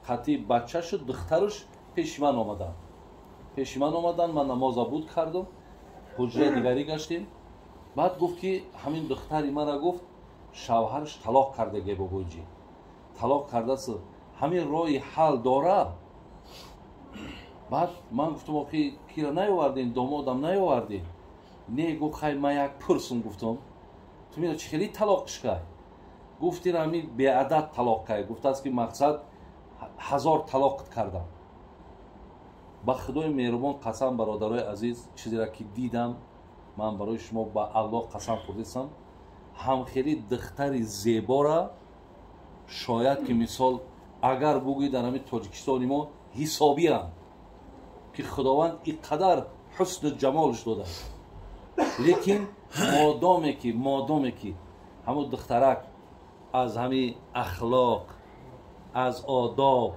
Хати бачашу духтаруш пеши ман омаданд. Пеши ман омаданд, ман намоза буд кардам, ҳуҷраи дигарӣ гаштем. Баъд гуфт ки ҳамин духтари мара гуфт шавҳараш талоқ кардаге бобоҷи. Талоқ кардааст, ҳамин роҳи ҳал дора. Баъд ман гуфтам охи кира наёвардем, домодам наёвардем. Не, гуфт хай ман як пурсум гуфтам. Ту мера чӣ хели талоқш кай? Гуфт ин ҳамин беадад талоқ кай. Гуфтааст ки мақсад 1000 талоқ кардам. Ба худои меҳрубон қасам бародарои азиз, чизеро ки дидам ман барои шумо ба Аллоҳ қасам хӯрдистам, ҳамхели духтари зебора шояд ки мисол агар бугӯй дар ҳамин Тоҷикистони мо ҳисобиам ки Худованд ин қадар ҳусну ҷамолш додааст, лекин модоме ки ҳамун духтарак аз ҳамин ахлоқ, аз одоб,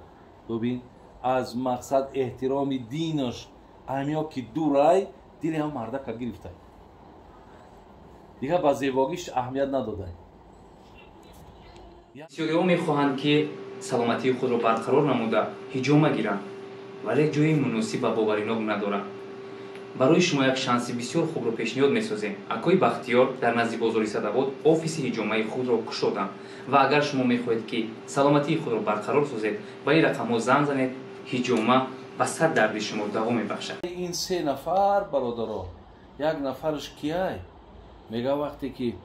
бибин, аз мақсад эҳтироми динаш ҳамиё ки дурай, дили ҳам мардака гирифтай, дигар ба зебогиш аҳамият надодай. Бисёриҳо мехоҳанд ки саломатии худро барқарор намуда ҳиҷома гиранд, вале ҷои муносиб ва боваринок надоранд. Барои шумо як шанси бисёр хубро пешниҳод месозем. Акои Бахтиёр дар назди бозори Садавод офиси ҳиҷомаи худро кушоданд ва агар шумо мехоҳед ки саломатии худро барқарор созед, ба ин рақамҳо занг занед. Ҳиҷома ба сад дарди шумо даво мебахшад. Ин се нафар бародаро, як нафараш кияй? Мега вақте ки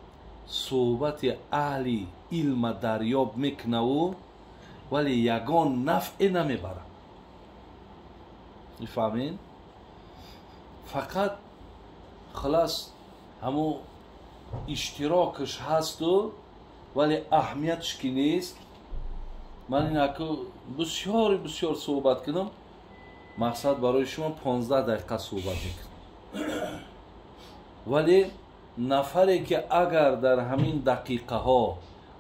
суҳбати аҳли илма дарёб мекунаву вале ягон нафъе намебарад. Мефаҳмед? Фақат хулас ҳамун иштирокаш ҳасту вале аҳамиятш ки нест. Ман ин аку бисёри бисёр суҳбат кунам, мақсад барои шумо 15 дақиқа суҳбат мекунам. Вале нафаре ки агар дар ҳамин дақиқаҳо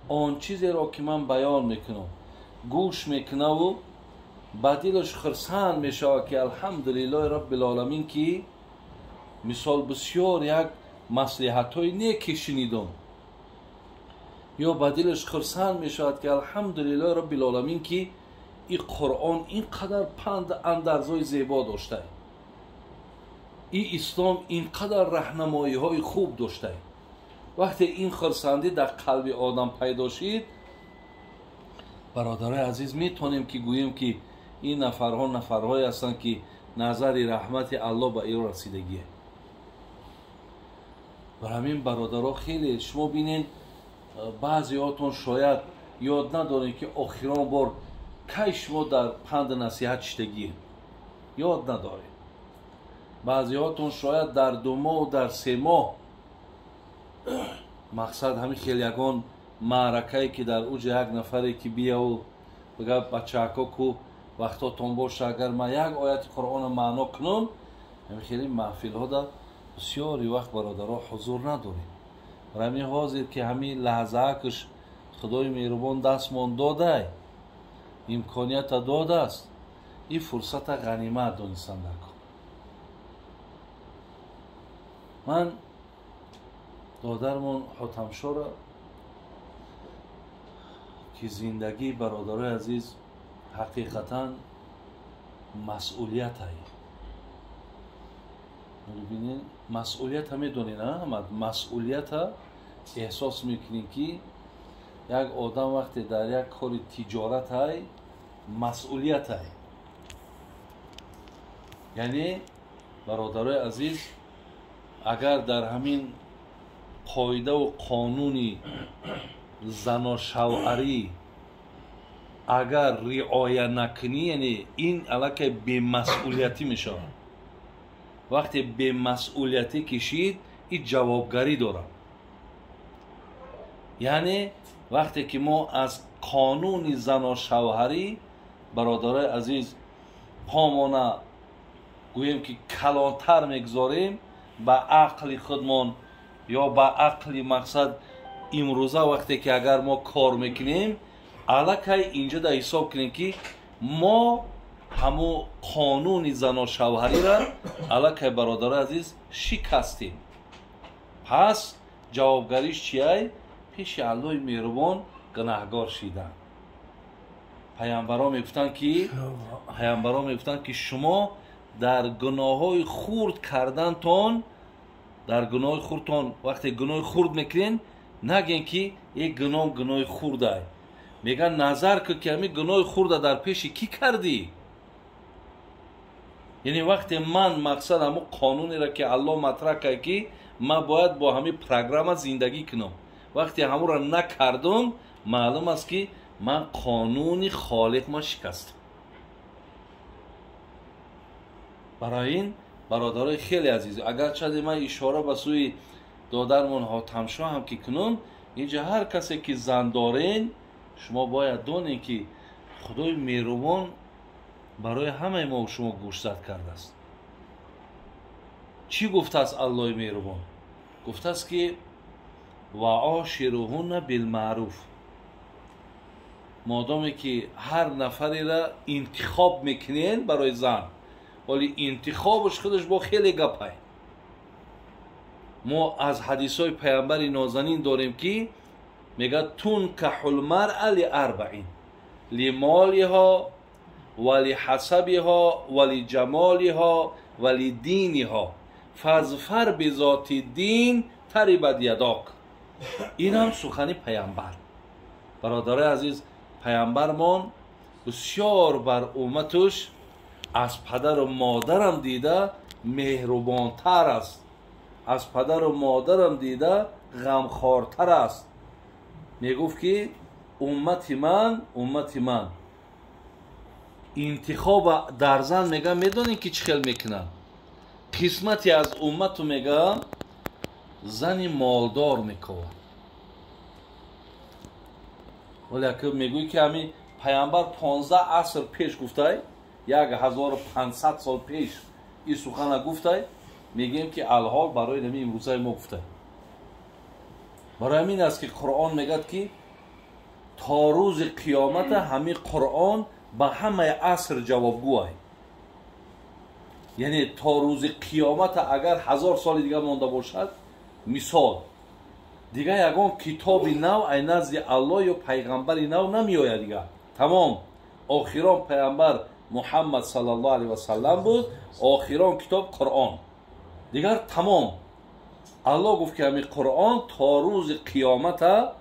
он чизеро ки ман баён мекунам гӯш мекунаву ба дилаш хурсанд мешавад ки алҳамдулиллоҳи роббил-оламин ки мисол бисёр як маслиҳатҳои неки шунидам, ё ба дилаш хурсанд мешавад ки алҳамдулиллоҳи роббил-оламин ки ин Қуръон ин қадар панд андарзҳои зебо доштай, ин ислом ин қадар раҳнамоиҳои хуб доштай. Вақте ин хурсандӣ дар қалби одам пайдо шид, бародарои азиз, метавонем ки гӯем ки ин нафарҳо нафарҳое ҳастанд ки назари раҳмати Аллоҳ ба иро расидагие. Бар ҳамин бародаро хеле шумо бинед, баъзеҳотон шояд ёд надоред ки охирон бор кай шумо дар панди насиҳат шидагие, ёд надоред. Баъзеҳотон шояд дар 2 моҳу дар 3 моҳ мақсад ҳамин хел ягон маъракае ки дар уҷа як нафаре ки бияву бигӯяд бачаҳако ку вақтотон боша, агар ман як ояти Қуръонро маъно кунам, ҳамин хели маҳфилҳода бисёри вақт бародаро ҳузур надорем. Бар ҳамин ҳозир ки ҳамин лаҳзаакш Худои меҳрубон дастмон додай, имконията додааст, ин фурсата ғанимат донистан дар кор. Ман додармон Ҳотамшоро ки зиндагии бародарои азиз ҳақиқатан масъулиятай. Бибинед, масъулията медонед, ҳамад масъулията эҳсос мекунед ки як одам вақте дар як кори тиҷоратай масъулиятай. Яъне бародарои азиз, агар дар ҳамин қоидаву қонуни заношавҳарӣ агар риоя накунӣ, яъне ин аллакай бемасъулиятӣ мешавад. Вақте бемасъулиятӣ кишид, ин ҷавобгарӣ дорад. Яъне вақте ки мо аз қонуни заношавҳарӣ бародарои азиз помона гӯем ки калонтар мегузорем ба ақли худмон ё ба ақли мақсад имрӯза вақте ки агар мо кор мекунем, аллакай инҷо да ҳисоб кунем ки мо ҳамун қонуни заношавҳариро аллакай бародарои азиз шикастем. Пас ҷавобгариш чиай? Пеши Аллоҳи меҳрубон гунаҳгор шидан. Паямбаро мегуфтанд ки шумо дар гуноҳҳои хурд кардантон, дар гуноҳи хурдтон вақте гуноҳи хурд мекунен, наген ки э гуноҳ гуноҳи хурдай. Меган назар кун ки ҳамин гуноҳи хурда дар пеши кӣ кардӣ? Яъне вақте ман мақсад ҳамун қонунеро ки Аллоҳ матраҳ кард ки ман бояд бо ҳамин программа зиндагӣ кунам, вақте ҳамонро накардум, маълум аст ки ман қонуни холиқ ма шикастам. Барои ин бародарои хеле азиз, агарчанде ман ишора ба сӯи додармон Ҳотамшоҳ ҳам ки кунум, инҷа ҳар касе ки зан дорен, шумо бояд донед ки Худои меҳрубон барои ҳамаи мо шумо гӯшзад кардааст. Чӣ гуфтааст Аллоҳи меҳрубон? Гуфтааст ки ва ошируҳунна билмаъруф. Модоме ки ҳар нафареро интихоб мекунен барои зан, вале интихобаш худаш бо хеле гапай. Мо аз ҳадисҳои паямбари нозанин дорем ки мегӯяд тункаҳул маръа лиарбаин лимолиҳо ва лиҳасабиҳо ва лиҷамолиҳо ва лидиниҳо фазфар бизоти дин тарибат ядок. Ин ҳам сухани паямбар. Бародарои азиз, паямбармон бисёр бар умматуш аз падару модарам дида меҳрубонтар аст, аз падару модарам дида ғамхортар аст. Мегуфт ки уммати ман интихоба дар зан мегӯям, медонем ки чӣ хел мекунанд. Қисмате аз уммату мегӯям зани молдор мековад. Вале ака мегӯй ки ҳамин паямбар 15 аср пеш гуфтай, 1500 сол пеш ин сухана гуфтай, мегӯем ки алҳол барои нами имрӯзаи мо гуфтай. Барои ҳамин аст ки Қуръон мегӯяд ки то рӯзи қиёмата ҳамин Қуръон ба ҳамаи аср ҷавобгӯай. Яъне то рӯзи қиёмата агар 1000 соли дигар монда бошад, мисол дигар ягон китоби нав ай назди Аллоҳ ё пайғамбари нав намеояд дигар. Тамом, охирон пайғамбар Муҳаммад саллаллоҳу алайҳи васаллам буд, охирон китоб Қуръон. Дигар тамом. Аллоҳ гуфт ки ҳамин Қуръон то рӯзи қиёмата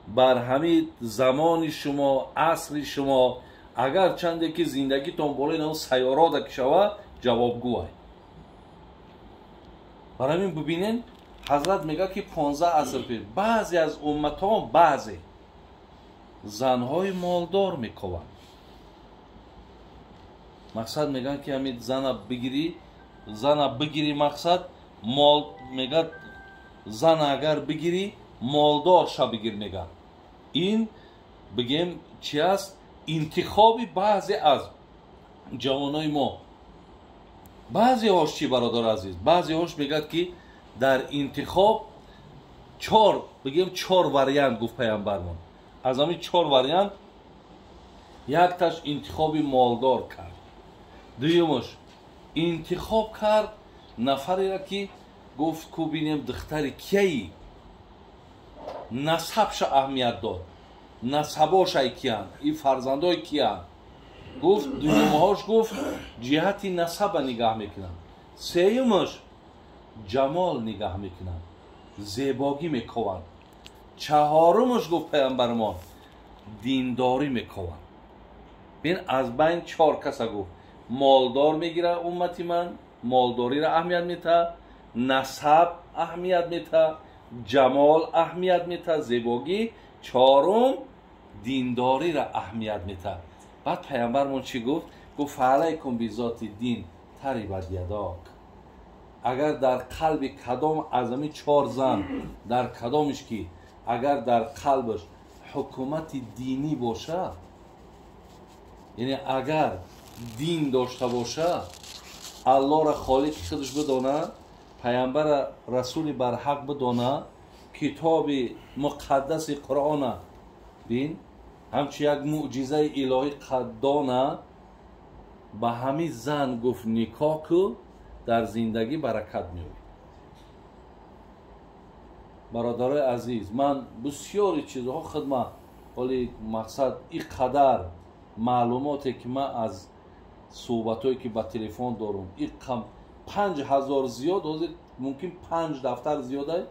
бар ҳамин замони шумо, асри шумо, агар чанде ки зиндагитон болои он сайёрода ки шава, ҷавобгӯай. Барои ҳамин бибинен, ҳазрат мегӯяд ки 15 аср пеш баъзе аз умматҳо баъзе занҳои молдор мекованд. Мақсад мегӯянд ки ҳамин зана бигирӣ, мақсад мол мегӯяд, зана агар бигирӣ молдор ша бигир мегӯяд. Ин бигем чи аст? Интихоби баъзе аз ҷавонои мо. Баъзеҳош чи, бародар азиз? Баъзеҳош мегӯяд ки дар интихоб чор вариант гуфт паямбармон. Аз ҳамин 4 вариант якташ интихоби молдор кард, дуюмаш интихоб кард нафареро ки гуфт ку бинем духтари кияи, насабша аҳамият дод, насабошай киянд, ин фарзандои киянд. Гуфт дуюмҳош гуфт ҷиҳати насаба нигаҳ мекунанд, сеюмаш ҷамол нигаҳ мекунанд, зебогӣ мекованд, чаҳорумаш гуфт паямбармон диндорӣ мекованд. Бин аз байн 4 каса гуфт: молдор мегира уммати ман, молдориро аҳамият мета, насаб аҳамият мета, ҷамол аҳамият мета, зебогӣ, чорум диндориро аҳамият мета. Баъд паямбармон чӣ гуфт? Гуфт фаалайкум бизоти дин тарибат ядок. Агар дар қалби кадом аз ҳамин 4 зан, дар кадомиш ки агар дар қалбаш ҳукумати динӣ бошад, яъне агар дин дошта бошад, Аллоҳро холиқи худаш бидонад, паямбара расули барҳақ бидонад, китоби муқаддаси Қуръона бин, ҳамчун як мӯъҷизаи илоҳӣ дона, ба ҳамин зан гуфт никоҳ ку, дар зиндагӣ баракат меёбӣ. Бародарои азиз, ман бисёри чизҳо хидмат ҳоли мақсад ин қадар маълумоте ки ман аз суҳбатҳое ки ба телефон дорум, ин 5000 зиёд, ҳозир мумкин 5 дафтар зиёдай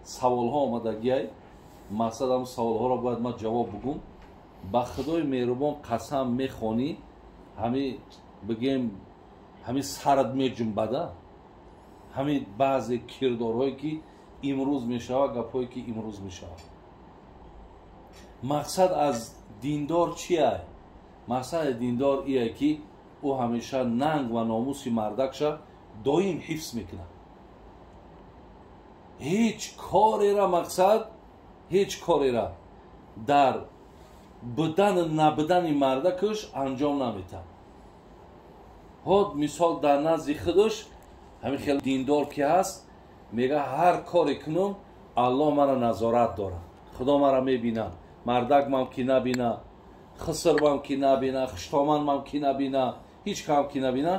саволҳо омадагиай. Мақсад ҳам саволҳоро бояд ман ҷавоб бугум. Ба худои меҳрубон қасам мехонӣ, ҳами бигем ҳами сарат меҷунбада, ҳами баъзе кирдорҳое ки имрӯз мешавад, гапҳое ки имрӯз мешавад. Мақсад аз диндор чия? Мақсади диндор ие ки ӯ ҳамеша нанг ва номуси мардакша доим ҳифз мекунад. Ҳеҷ корера мақсад, ҳеҷ корера дар будану набудани мардакаш анҷом наметавад. Ҳод мисол дар назди худаш ҳамин хел диндор ки ҳаст, мега ҳар коре кунум Аллоҳ мара назорат дорад, Худо мара мебинад, мардакмам ки набина, хисрмам ки набина, хуштоманмам ки набина, ҳеҷ кам ки набина,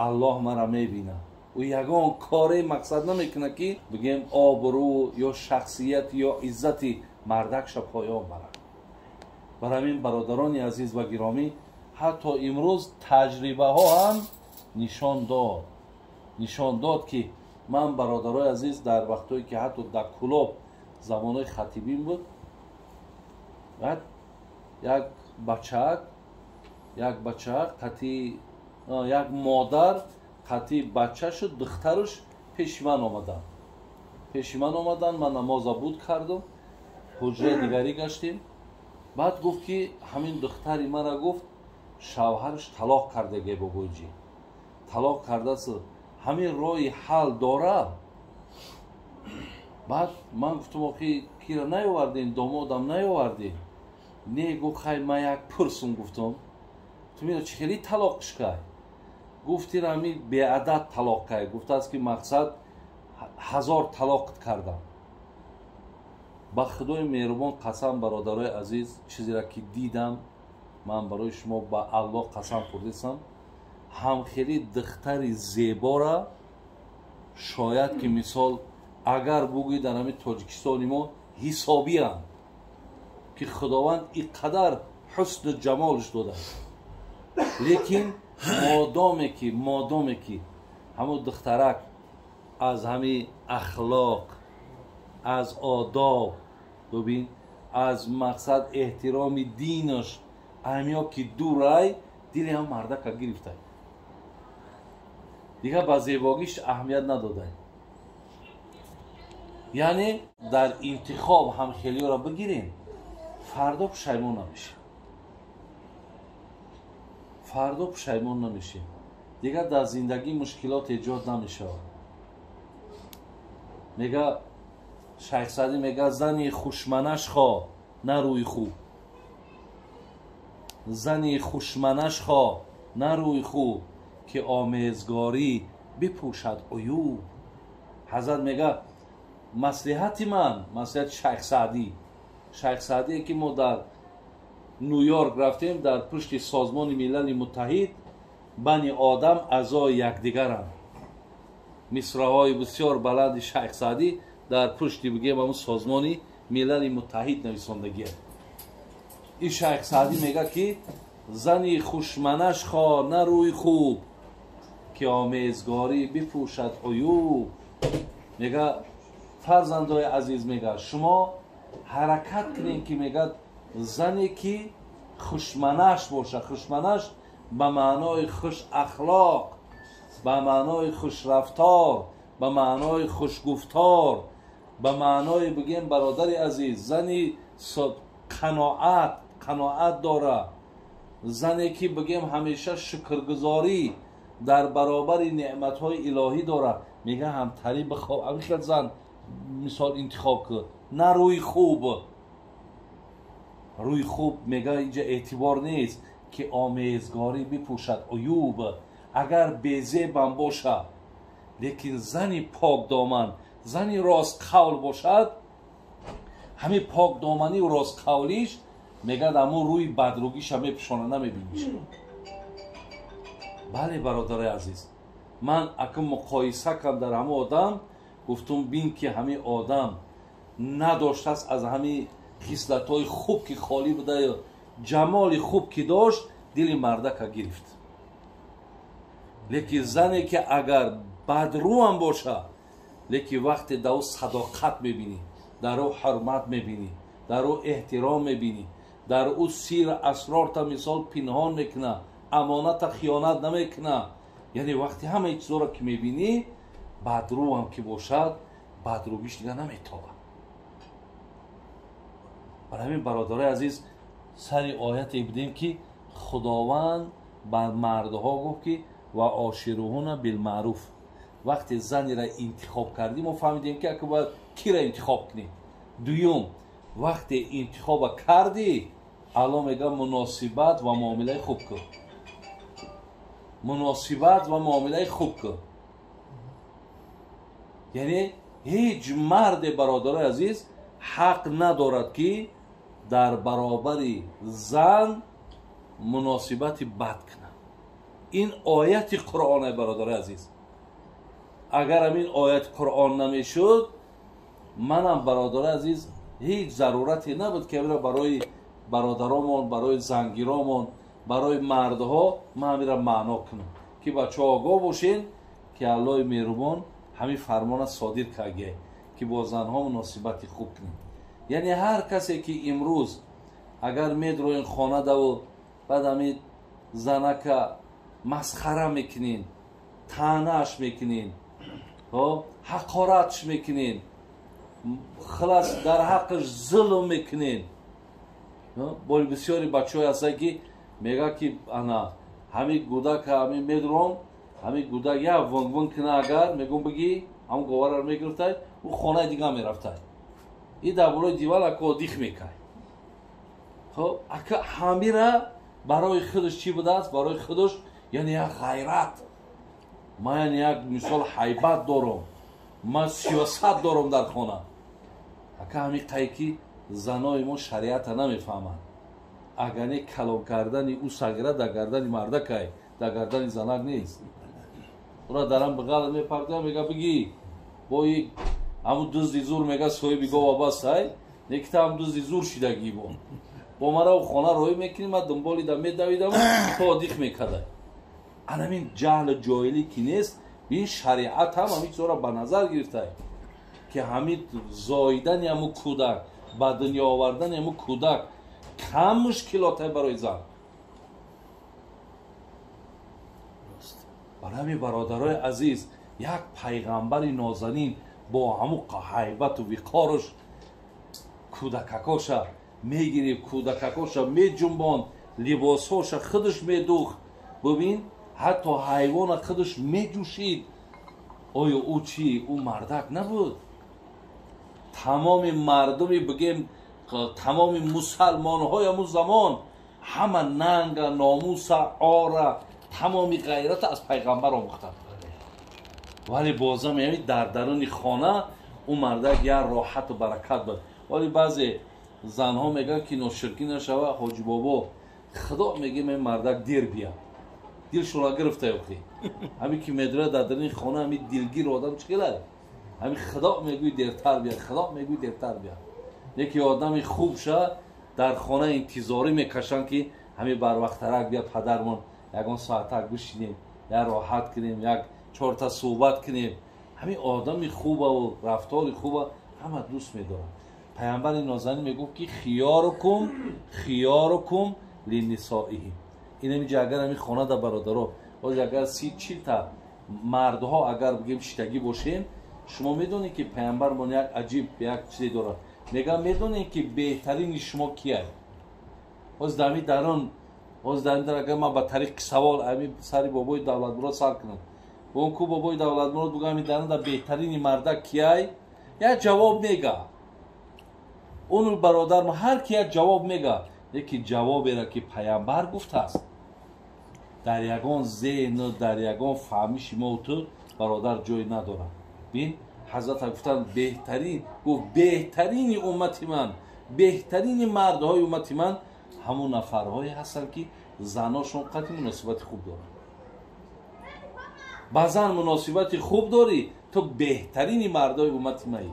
Аллоҳ мара мебина. Ӯ ягон коре мақсад намекунад ки бигем обрӯ ё шахсият ё иззати мардакша поён барад. Бар ҳамин бародарони азиз ва гиромӣ, ҳатто имрӯз таҷрибаҳо ҳам нишон дод ки ман бародарои азиз дар вақтҳое ки ҳатто дар Кулоб замонои хатибин буд, баъд як бачаак қати як модар қати бачашу духтараш пеши ман омаданд. Ман намоза буд кардам, ҳуҷраи дигарӣ гаштем. Баъд гуфт ки ҳамин духтари мара гуфт шавҳараш талоқ кардаге, бобоҷи талоқ кардааст, ҳамин роҳи ҳал дорад. Баъд ман гуфтам охи кира наёвардем, домодам наёвардем. Не, гуфт хай ман як пурсум. Гуфтам ту мера чӣ хели талоқш кай? Гуфт ира ҳамин беадад талоқ кай. Гуфтааст ки мақсад 1000 талоқ кардам. Ба худои меҳрубон қасам бародарои азиз, чизеро ки дидам ман барои шумо ба Аллоҳ қасам хӯрдисам, ҳамхели духтари зебора шояд ки мисол агар бугӯй дар ҳамин Тоҷикистони мо ҳисобианд ки Худованд ин қадар ҳусну ҷамолш додааст, лекин модоме ки ҳамон духтарак аз ҳамин ахлоқ, аз одоб, бибин, аз мақсад эҳтироми динаш ҳамиё ки дурай, дили ҳам мардака гирифтай, дигар ба зебогиш аҳамият надодай. Яъне дар интихоб ҳамхелиёро бигирем, фардо пушаймон намешем, фардо пушаймон намешем, дигар дар зиндагӣ мушкилот эҷод намешавад. Мега Шайх Саъдӣ мега зани хушманаш хо на рӯи хуб, зани хушманаш хо на рӯи хуб, ки омезгорӣ бипӯшад уюб. Ҳазрат мега маслиҳати ман, маслиҳати Шайх Саъдӣ, Шайх Саъдие ки мо дар Нью-Йорк рафтем, дар пушти Созмони Милали Муттаҳид бани одам аъзои якдигаранд. Мисраҳои бисёр баланди Шайх Саъдӣ дар пушти бигем ҳамун Созмони Милали Муттаҳид нависондагиад. Ин Шайх Саъдӣ мега ки зани хушманаш хо на рӯи хуб, ки омезгорӣ бипӯшад уюб. Мега фарзандои азиз, мега шумо ҳаракат кунем ки мега зане ки хушманаш бошад, хушманаш ба маънои хушахлоқ, ба маънои хушрафтор, ба маънои хушгуфтор, ба маънои бигем бародари азиз зани қаноат дора, зане ки бигем ҳамеша шукргузорӣ дар баробари неъматҳои илоҳӣ дора. Мега ҳамтарӣ бихоб, ҳамин хел зан мисол интихоб кун, на рӯи хуб. Рӯи хуб мега инҷа эътибор нест ки омезгорӣ бипӯшад уюб. Агар безебам бошад, лекин зани покдоман, зани ростқавл бошад, ҳамин покдоманию ростқавлиш мегӯяд ҳамун рӯи бадругиша мепӯшона, намебиниш. Бале бародарои азиз, ман акн муқоиса кардам дар ҳамун одам, гуфтум бин ки ҳамин одам надоштааст, аз ҳамин хислатҳои хуб ки холӣ буда, ҷамоли хуб ки дошт, дили мардака гирифт. Лекин зане ки агар бадрӯам боша, лекин вақте дар ӯ садоқат мебинӣ, дар ӯ ҳурмат мебинӣ, дар ӯ эҳтиром мебинӣ, дар ӯ сир асрорта мисол пинҳон мекуна, амоната хиёнат намекуна, яъне вақте ҳамаи чизоро ки мебинӣ, бадрӯам ки бошад, бадрӯгиш дига наметобад. Барои ҳамин бародарои азиз, сари ояте будем ки Худованд ба мардҳо гуфт ки ва ошируҳуна билмаъруф. Вақте занеро интихоб кардем, мо фаҳмидем ки ака бояд киро интихоб кунем. Дуюм, вақте интихоба кардӣ, Аллоҳ мегӯяд муносибат ва муомилаи хуб кун. Муносибат ва муомилаи хуб кун. Яъне ҳеҷ марде, бародарои азиз, ҳақ надорад ки дар баробари зан муносибати бад кунад. Ин ояти Қуръон, бародарои азиз. Агар ҳамин ояти Қуръон намешуд, манам, бародарои азиз, ҳеҷ зарурате набуд ки амира барои бародаромон, барои зангиромон, барои мардҳо ман амира маъно кунам, ки бачаҳо огоҳ бошен ки Аллоҳи меҳрубон ҳамин фармона содир карда ки бо занҳо муносибати хуб кунем. Яъне ҳар касе ки имрӯз агар медроин хона даву баъд ҳамин занака масхара мекунин, таънааш мекунин, ҳақоратш мекунин, хилас дар ҳаққаш зулм мекунин. Боли бисёри бачаҳое ҳастанд ки мегӯяд ки ана ҳамин гудака ҳамин медром, ҳамин гудак як вунг-вунг куна, агар мегӯм бигӣ, ҳамон говараро мегирифтай, ӯ хонаи дига мерафтай. И дар болои диван ака одих мекард. Хоб, ака ҳамира барои худаш чӣ будааст? Барои худаш яъне як ғайрат. Ман яъне як мисол ҳайбат дорам, ман сиёсат дорам дар хона. Ака ҳамин қай ки занои мо шариата намефаҳманд. Агар не калом кардани ӯ сагира дар гардани мардакай, дар гардани занак нест. Ура дарам бағал мепарда, мега бигӣ бо ҳамун дузди зур, мега соҳиби гова басай, не ки та ҳам дузди зур шидагӣ бо. Бо мара хона роҳӣ мекунӣ, ман дунболи да медавидам, то одих мекардай. Анамин ҷаҳлу ҷоҳилӣ ки нест, ин шариат ҳам ҳамин чизҳоро ба назар гирифтай ки ҳамин зоидани ҳамун кӯдак, ба дунё овардани ҳамун кӯдак кам мушкилоте барои зан. Барои ҳамин бародарои азиз, як пайғамбари нозанин бо ҳамун ҳайбату виқоруш кӯдакакоша мегирифт, кӯдакакоша меҷунбонд, либосҳоша худаш медухт. Бубин, ҳатто ҳайвона худаш меҷӯшид. Оё ӯ чӣ? Ӯ мардак набуд? Тамоми мардуми бигем, тамоми мусалмонҳои ҳамун замон ҳама нанга, номуса, ора, тамоми ғайрата аз пайғамбар омӯхтанд. Вале бозам яъне дар даруни хона ӯ мардак як роҳату баракат буд. Вале баъзе занҳо мегӯянд ки ноширкӣ нашава, ҳоҷи бобо, худо мегӯ ин мардак дер бия. Дилшона гирифта ёхи. Ҳамин ки медурад дар даруни хона, ҳамин дилгир одам чӣ хелад? Ҳамин худо мегӯй дертар бия, худо мегӯй дертар бия. Яке одами хуб ша дар хона интизорӣ мекашанд ки ҳамин барвақттарак бия падармон, ягон соатак бишинем, як роҳат кунем, як чорта суҳбат кунем. Ҳамин одами хубаву рафтори хуба ҳама дӯст медоранд. Пайғамбари нозанин мегуфт ки хиёрукум хиёрукум линнисоиҳим. Ин ҳаминҷа агар ҳамин хона да бародаро, боз агар 30-40 та мардҳо агар бигем шитагӣ бошем, шумо медонед ки пайғамбармон як аҷиб як чизе дорад. Мегӯям медонед ки беҳтарини шумо кияй? Боз дар ҳамин дарун, боз дар ин дар агар ман ба тариқи савол ҳамин сари бобои Давлатмурод сар кунам, бо ку бобои Давлатмурод бугӯям ҳамин дарун дар беҳтарини мардак кияй? Як ҷавоб мега. Он бародарам ҳар ки як ҷавоб мега, лекин ҷавоберо ки пайғамбар гуфтааст дар ягон зеҳну дар ягон фаҳмиши мо ту бародар ҷой надорад. Бин, ҳазрат гуфтанд беҳтарин, гуфт беҳтарини уммати ман, беҳтарини мардҳои уммати ман ҳамон нафарҳое ҳастанд ки заношон қатъи муносибати хуб доранд. Ба зан муносибати хуб дорӣ, ту беҳтарини мардҳои уммати маӣ.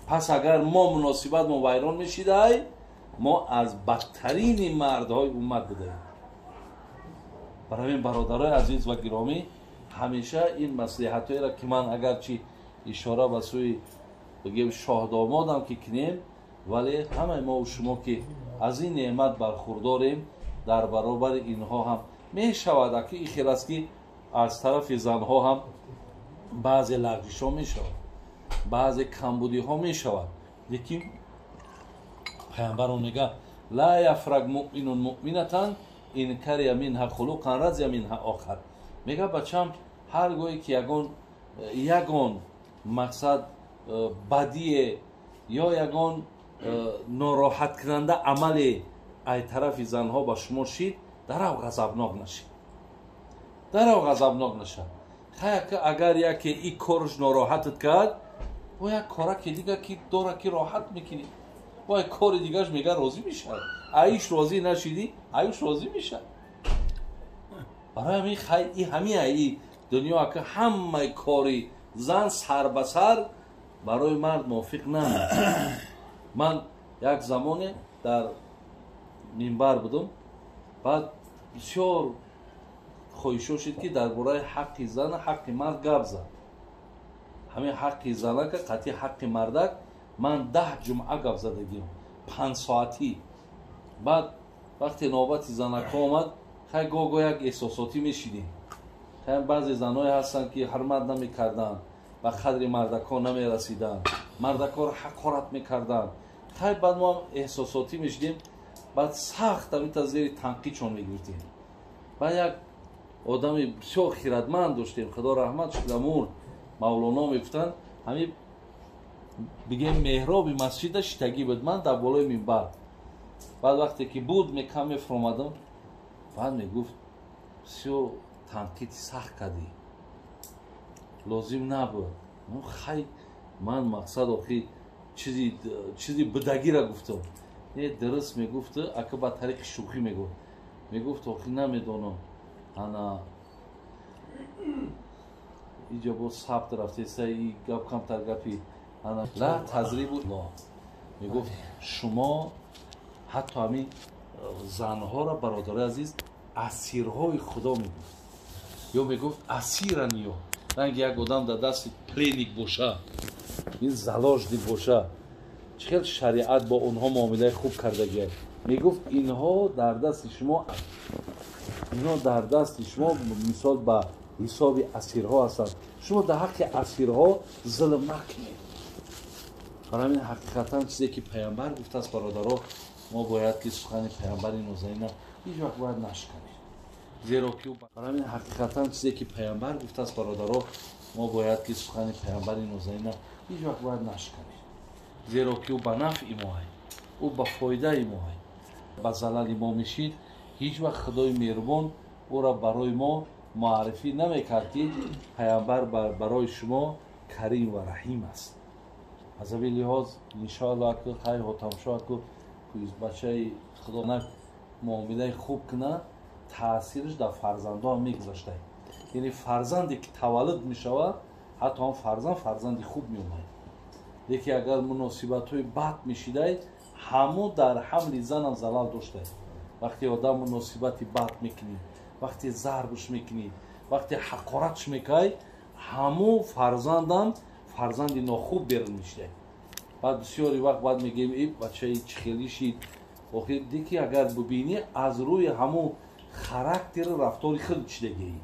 Пас агар мо муносибатмон вайрон мешидай, мо аз бадтарини мардҳои уммат будаем. Барои ин бародарои азиз ва гиромӣ, ҳамеша ин маслиҳатҳоеро ки ман агарчи ишора ба сӯи бигем шоҳдомодам ки кунем, вале ҳамаи мо шумо ки аз ин неъмат бархурдорем, дар баробари инҳо ҳам мешавад аки ин хел аст ки аз тарафи занҳо ҳам баъзе лағжишҳо мешавад, баъзе камбудиҳо мешавад. Лекин паямбарон мегӯяд: ла яфрак муъминун муъминатан ин кария минҳа хулуқан разия минҳа охар. Мегӯяд бачам, ҳар гоҳе ки ягон мақсад бадие ё ягон нороҳаткунанда амале ай тарафи занҳо ба шумо шид, дарав ғазабнок нашид, дарав ғазабнок нашад. Хаяка агар яке и корш нороҳатат кард, бо як кораке дига ки дора ки роҳат мекунӣ, бо як кори дигаш мега розӣ мешавад. Аиш розӣ нашидӣ, аюш розӣ мешавад. Барои ҳамин хай и ҳамин аи дунё ака ҳамаи кори зан сар ба сар барои мард мувофиқ намешавад. Ман як замоне дар минбар будам, баъд бисёр хоҳишо шуд ки дар бораи ҳаққи зан, ҳаққи мард гап зад. Ҳамин ҳаққи занака қатъи ҳаққи мардак ман 10 ҷумъа гап задагим, 5 соатӣ. Баъд вақте навбати занакҳо омад, хай гоҳ-гоҳ як эҳсосотӣ мешидем. Хай баъзе занҳое ҳастанд ки ҳурмат намекарданд, ба қадри мардакҳо намерасиданд, мардакҳоро ҳақорат мекарданд. Хай баъд мо ҳам эҳсосотӣ мешидем, баъд сахт ҳаминта зери танқидшон мегирифтем. Баъд як одами бисёр хиратманд доштем, худо раҳматш кунад, мурд, Мавлоно мегуфтанд, ҳамин бигем меҳроби масҷида шитагӣ буд, ман дар болои минбар. Баъд вақте ки буд мекам мефуромадам, баъд мегуфт бисёр танқиди сахт кардӣ, лозим набуд. Хай ман мақсад охи чизи будагиро гуфтам. Не, дуруст мегуфт, ака ба тариқи шӯхӣ мегуфт. Мегуфт охи намедонам, ана иҷо боз сабт рафтеса, и гап камтар гапи ана ла тазрибу. Мегуфт шумо ҳатто ҳамин занҳоро, бародарои азиз, асирҳои худо мегуфт. Ё мегуфт асиран, ё ранги як одам дар дасти пленник боша, ин заложник боша, чӣ хел шариат бо онҳо муомилаи хуб кардагия. Мегуфт инҳо дар дасти шумо, инҳо дар дасти шумо мисол ба ҳисоби асирҳо ҳастанд. Шумо дар ҳаққи асирҳо зулм накунед. Барои ҳамин ҳақиқатан чизе ки паямбар гуфтааст, бародаро, мо бояд ки сухани паямбари нозанина ҳеҷ вақт бояд нашканем. Зеро ки барои ҳамин ҳақиқатан чизе ки паямбар гуфтааст, бародаро, мо бояд ки сухани паямбари нозанина ҳеҷ вақт бояд нашканем. Зеро ки ӯ ба нафъи моҳай, ӯ ба фоидаи моҳай, ба залали мо мешид. Ҳеҷ вақт худои меҳрубон ӯро барои мо муаррифӣ намекард ки паямбар барои шумо карим ва раҳим аст. Аз ҳамин лиҳоз иншоалло аку хай ҳотамшо аку бачаи худо муомилаи хуб кунад, таъсираш дар фарзандҳо ҳам мегузашта. Яъне фарзанде ки таваллуд мешавад, ҳатто ҳам фарзанд фарзанди хуб меомад. Лекин агар муносибатҳои бад мешидай, ҳамун дар ҳамли занам залал доштай. Вақте одам муносибати бад мекунӣ, вақте зарбш мекунӣ, вақте ҳақоратш мекай, ҳамун фарзандам фарзанди нохуб берун мешидай. Баъд бисёри вақт баъд мегӯем э бачаи чӣ хелӣ шид. Охир дики агар бибинӣ аз рӯи ҳамун характеру рафтори худ чидагии,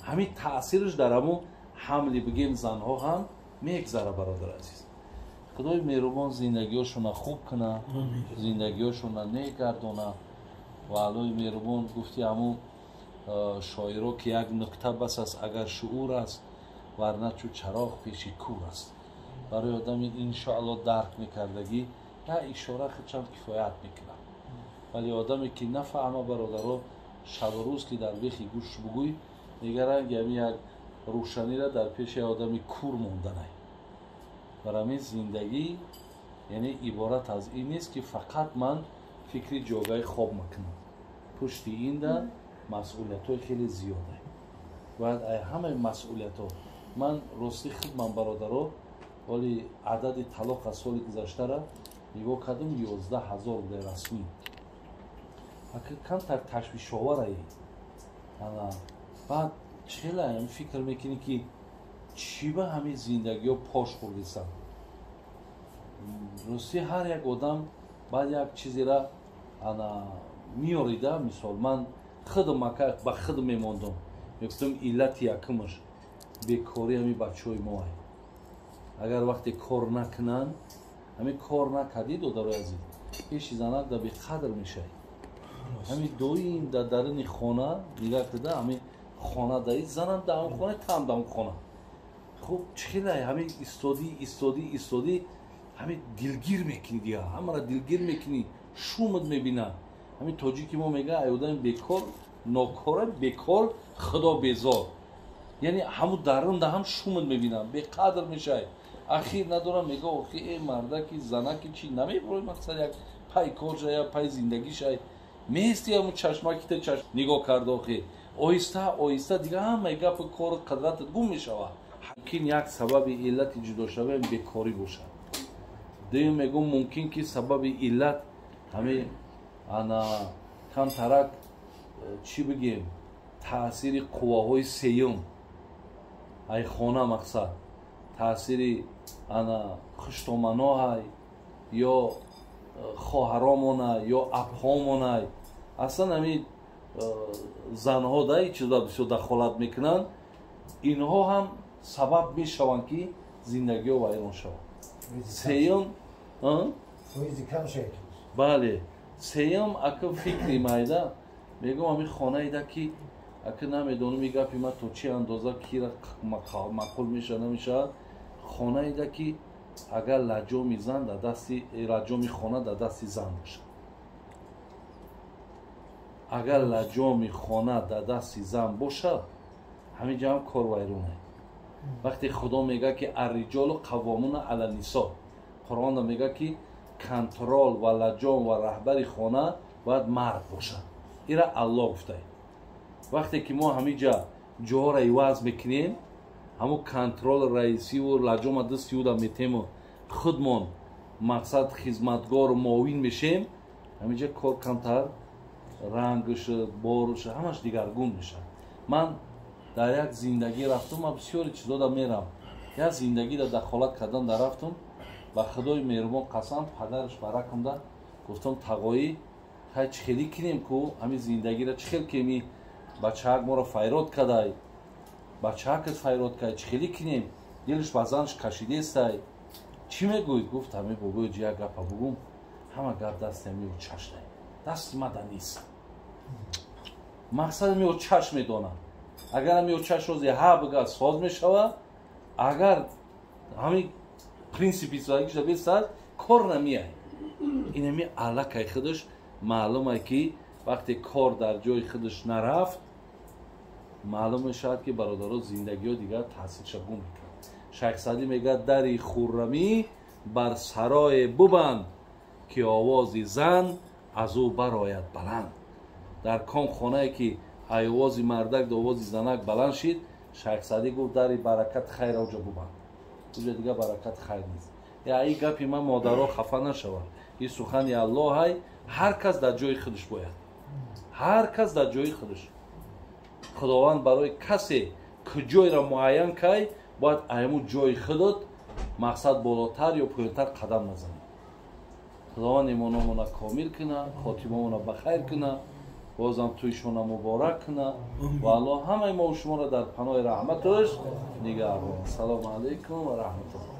ҳамин таъсираш дар ҳамун ҳамли бигем занҳо ҳам мегзара. Бародар азиз, худои меҳрубон зиндагиҳошона хуб куна, зиндагиҳошона негардона. Ва Аллоҳи меҳрубон гуфти ҳамун шоиро ки як нукта бас аст агар шуур аст, варна чу чароғ пеши кур аст. Барои одами иншоалло дарк мекардагӣ як ишора худшам кифоят мекунад. Вале одаме ки нафаҳма, бародаро, шабу рӯз ки дар бехи гӯш бугӯй, мега ранги ҳамин як рӯшанира дар пеши одами кур монданай. Бар ҳамин зиндагӣ яъне иборат аз ин нест ки фақат ман фикри ҷогаи хоб мекунам. Пушти инда масъулиятҳои хеле зиёда. Бояд ай ҳамаи масъулиятҳо ман рости худ ман бародаро Вале адади талоқ аз соли гузаштара нигоҳ кардам, 11 000 буда расмӣ. Ака, камтар ташвишоварае. Ана баъд чела фикр мекунӣ, ки чӣ ба ҳамин зиндагиҳо пош хӯрдисанд? Ростӣ, ҳар як одам баъд як чизера ана меорида. Мисол, ман худам, ака, ба худ мемондам, мегуфтам, иллати якумаш бекорӣ ҳамин бачаҳои моай. Агар вақте кор накунанд, ҳамин кор накардӣ, додарои азиз, пеши занак да беқадр мешавӣ. Ҳамин доим дар даруни хона нигаҳ куда, ҳамин хона даи занам дар он хона, там дар он хона. Хуб, чӣ хелай ҳамин истодӣ, истодӣ, истодӣ, ҳамин дилгир мекунӣ, дига ҳамаро дилгир мекунӣ, шумат мебинад. Ҳамин тоҷики мо мега, ай одами бекор, нокора, бекор, худо безор. Яъне ҳамун дарунда ҳам шумат мебинам, беқадр мешавӣ. Ахир надорам, мега, охи, э мардаки, занаки, чи намеброи, мақсад, як пай кор шая, пай зиндагӣ шай, меисти, ҳамун чашмакита чашм нигоҳ карда, охи, оҳиста оҳиста дига ҳамаи гапу кору қадратат гум мешавад. Мумкин як сабаби иллати ҷудошавиам бекорӣ бошад. Дуюм, мегӯм, мумкин ки сабаби иллат ҳамин ана камтарак, чӣ бигем, таъсири қувваҳои сеюм ай хона, мақсад, таъсири ана хуштоманоҳай ё хоҳаромонай ё абҳомонай. Аслан ҳамин занҳо да ин чиза бисёр дахолат мекунанд. Инҳо ҳам сабаб мешаванд, ки зиндагиҳо вайрон шавад. Сеюм, бале, сеюм, ака, фикри майда мегӯм, ҳамин хонаида ки, ака, намедонам, и гапи ман то чӣ андоза кира маъқул мешавад, намешавад, хонаида ки агар лаҷоми зан дар дасти, лаҷоми хона дар дасти зан бошад, агар лаҷоми хона дар дасти зан бошад, ҳамин ҷо ҳам кор вайронае. Вақте Худо мега, ки الرجال قوامون علی النساء, Қуръонда мега, ки контроль ва лаҷом ва раҳбари хона бояд мард бошад. Ира Аллоҳ гуфтае. Вақте ки мо ҳамин ҷа ҷоҳоро иваз мекунем, ҳамун контроль, раисиву лаҷома дасти ӯда метему худмон, мақсад, хизматгору муовин мешем, ҳамин ҷа кор камтар рангш, боруш, ҳамаш дигаргун мешавад. Ман дар як зиндагӣ рафтум, ман бисёри чизода мерам, як зиндагида дахолат кардан дар рафтум. Ба Худои меҳрубон қасам, падараш баракамда гуфтам: «Тағоӣ, хай, чӣ хелӣ кинем ку ҳамин зиндагиро? Чӣ хел ки ми бачаак моро файрод кадай, бачаакат файрод кадай, чӣ хелӣ кинем? Дилаш ба занаш кашидестай, чӣ мегӯед?» Гуфт: «Ҳамин бобои, як гапа бугум, ҳама гап дасти ҳами чаштай, дасти мада нест. Мақсад, ҳами чаш медонам. Агар ҳами чаш рози ҳа бига, соз мешавад. Агар ҳамин принсипи зиндагиша бесад, кор намеяй». Инами аллакай худаш маълуме, ки вақте кор дар ҷои худаш нарафт, маълум мешавад, ки, бародаро, зиндагиҳо дигар таъсирша гум мекунад. Шайх Саъдӣ мегӯяд: «Дари хуррамӣ бар сарое бубанд, ки овози зан аз ӯ барояд баланд». Дар ком хонае ки овози мардак да овози занак баланд шид, Шайх Саъдӣ гуфт, дари баракат хайр оҷа бубанд, уҷа дига баракат хайр нест. Я ин гапи ман, модаро хафа нашаванд, ин сухани Аллоҳай. Ҳар кас дар ҷои худаш бояд, ҳар кас дар ҷои худаш. Худованд барои касе куҷойро муайян кай, бояд айму ҷои худот, мақсад, болотар ё поёнтар қадам назанӣ. Худованд имономона комил куна, хотимамона ба хайр куна, бозам тӯйшона муборак куна ва Аллоҳ ҳамаи мо шуморо дар паноҳи раҳматаш нигаҳбон. Ассалому алайкум ва раҳматуллоҳ.